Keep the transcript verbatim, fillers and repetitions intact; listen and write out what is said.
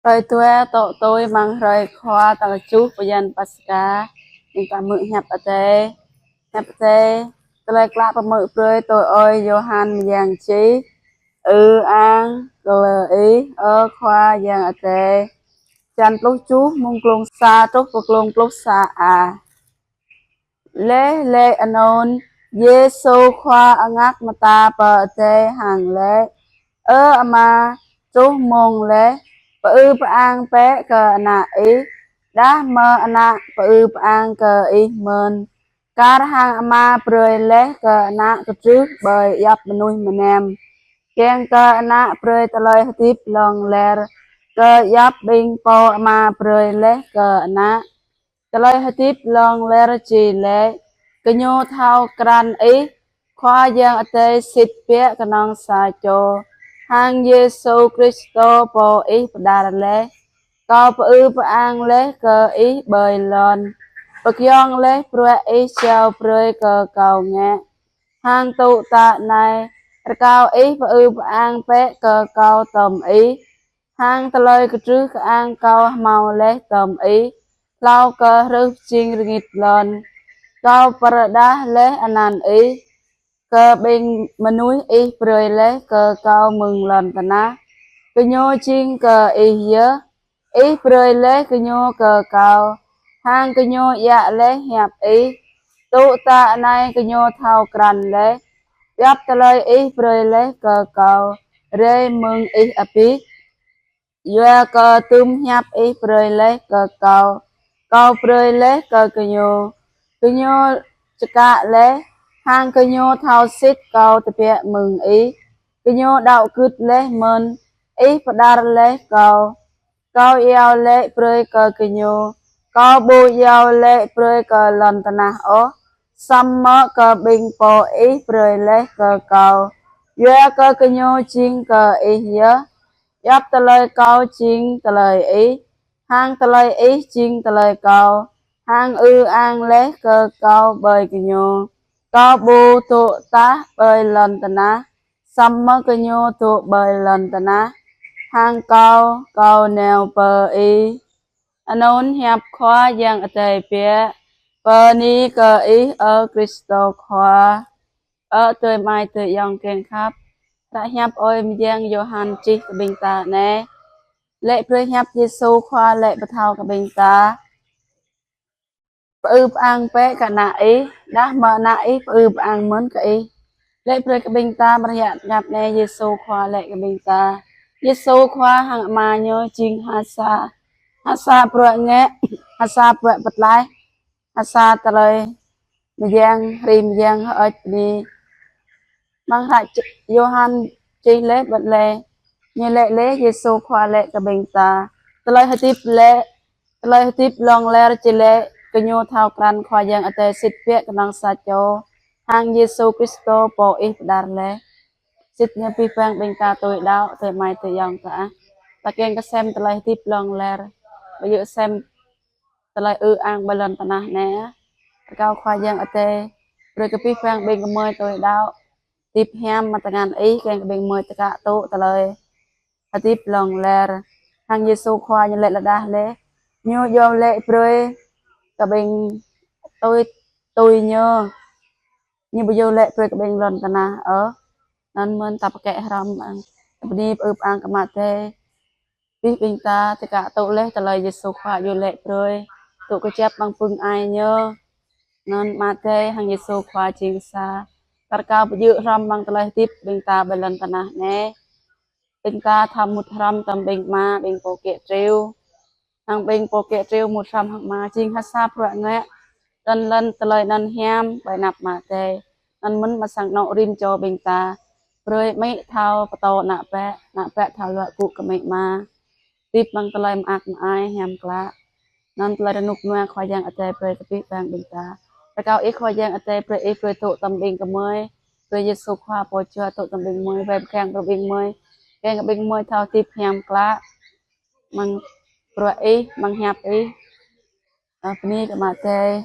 Hrơi dua tŏ tui amăng hrơi Khua tal tơjuh bơyan Paskha. Ƀing ta hmư̆ hiăp Adai. Hiăp Adai tơlơi klă pơhmư̆ brơi tui ơi Yôhan mơyang čih. Ư-ang kơ Ih, ơ Khua Yang Adai. Čăn pluh tơjuh, mơ̆ng klông sa truh pơ klông pluh sa a. Laih laĭ anŭn, Yêsu Khua angak mơta pơ adai hăng laĭ: Ơ Ama, truh mông laih, pơư pơang bĕ kơ Ană Ih, đah mơ̆ Ană pơư pơang kơ Ih mơ̆n. Kar hăng Ama brơi laih kơ Ană kơtrưh ƀơi djŏp mơnuih mơnam, kiăng kơ Ană brơi tơlơi hơdip hlŏng lar kơ djŏp ƀing pô Ama brơi laih kơ Ană. Tơlơi hơdip hlŏng lar či laĭ: Gơñu thâo krăn Ih, Khua Yang Adai sĭt biă kơnơ̆ng sa čô, hăng Yêsu Krist Pô Ih pơđar laih. Kâo pơư pơang laih kơ Ih ƀơi lŏn, pơgiŏng laih bruă Ih jao brơi kơ kâo ngă. Hăng tŭ tă anai, rơkâo Ih pơư pơang bĕ kơ kâo tơm Ih, hăng tơlơi kơtrưh kơang kâo hmâo laih tơm Ih, hlâo kơ hrih pơjing rơngit lŏn. Kâo pơrơđah laih anăn Ih kơ ƀing mơnuih Ih brơi laih kơ kâo mơ̆ng lŏn tơnah. Gơñu jing kơ Ih yơh. Ih brơi laih gơñu kơ kâo, hăng gơñu djă laih hiăp Ih. Tŭ tă anai gơñu thâo krăn laih djŏp tơlơi Ih brơi laih kơ kâo rai mơ̆ng Ih abih. Yua kơ tŭm hiăp Ih brơi laih kơ kâo, kâo brơi laih kơ gơñu. Gơñu čơkă laih, hăng gơñu thâo sĭt kâo tơbiă mơ̆ng Ih. Gơñu đaŏ gưt laih mơ̆n Ih pơđar laih kâo. Kâo iâu laĭ brơi kơ gơñu, kâo ƀu iâu laĭ brơi kơ lŏn tơnah ôh, samơ̆ kơ ƀing pô Ih brơi laih kơ kâo. Yua kơ gơñu jing kơ Ih yơh. Djŏp tơlơi kâo jing tơlơi Ih, hăng tơlơi Ih jing tơlơi kâo, hăng ư-ang laih kơ kâo ƀơi gơñu. Kâo ƀu dŏ tah ƀơi lŏn tơnah, samơ̆ gơñu dŏ ƀơi lŏn tơnah, hăng kâo, kâo nao pơ Ih. Anŭn hiăp Khua Yang Adai biă. Bơni kơ Ih, ơ Krist Khua. Ơ adơi amai adơi ayŏng kiăng khăp. Hră hiăp ơi mơyang Yôhan čih kơ ƀing ta anai. Laĭ brơi hiăp Yêsu Khua laĭ pơthâo kơ ƀing ta: Pơư pơang bĕ kơ Ană Ih, đah mơ̆ Ană Ih pơư pơang mơ̆n kơ Ih. Laĭ brơi kơ ƀing ta mơ̆ng hră hiăp anai Yêsu Khua laĭ kơ ƀing ta. Yêsu Khua hăng Ama Ñu jing ha sa, ha sa bruă ngă, ha sa bruă pơtlaih, ha sa tơlơi mơyang, hrih mơyang hơơč bơni. Amăng hră č-, Yôhan čih laih ƀơi anai, ñu laĭ laih, Yêsu Khua laĭ kơ ƀing ta: Tơlơi hơdip laih, tơlơi hơdip hlŏng lar či laĭ, gơñu thâo krăn Khua Yang Adai sĭt biă kơnơ̆ng sa čô, hăng Yêsu Krist Pô Ih pơđar laih. Sĭt ñu abih bang ƀing ta tui đaŏ, adơi amai adơi ayŏng ta. Ta kiăng kơ sem tơlơi hơdip hlŏng lar, ƀu djơ̆ sem tơlơi ư-ang ƀơi lŏn tơnah anai. Rơkâo Khua Yang Adai brơi kơ abih bang ƀing gơmơi tui đaŏ, hơdip hiam amăng tơngan Ih, kiăng kơ ƀing gơmơi čơkă tŭ tơlơi hơdip hlŏng lar. Hăng Yêsu Khua ñu laĭ lơđah laih, ñu iâu laĭ brơi kơ ƀing tui, tui ñu. Ñu ƀu iâu laĭ brơi kơ ƀing lŏn tơnah ôh. Anŭn mơ̆n ta pơkĕ hrŏm, ta bơni pơư pơang kơ Ama Adai. Abih ƀing ta čơkă tŭ laih tơlơi Yêsu Khua iâu laĭ brơi, tŭ kơjăp amăng pưng ai ñu. Anŭn Ama Adai hăng Yêsu Khua jing sa. Ta rơkâo pơjing hrŏm amăng tơlơi hơdip ƀing ta ƀơi lŏn tơnah anai. Ƀing ta thâo mŭt hrŏm tơm ƀing Ama, ƀing pô kiă triu. Hăng ƀing pô kiă triu mŭt hrŏm hăng Ama jing ha sa bruă ngă. Tơl lŏn tơlơi anŭn hiam ƀơi anăp Ama Adai. Anŭn mơ̆n mơ̆ng sang anŏ rĭm čô ƀing ta. Brơi amĭ thâo pơtô ană bă, ană bă thâo luă gŭ kơ amĭ ama. Hơdip amăng tơlơi mơak mơai hiam klă. Anŭn tơlơi rơnŭk rơnua Khua Yang Adai brơi kơ abih bang ƀing ta. Rơkâo Ih Khua Yang Adai brơi Ih brơi tŭ tơm ƀing gơmơi. Brơi Yêsu Khua pô jua tŭ tơm ƀing gơmơi, wai pơgang brơi ƀing gơmơi. Kiăng kơ ƀing gơmơi thâo hơdip hiam klă amăng bruă Ih, amăng hiăp Ih. Ơ, bơni kơ Ama Adai.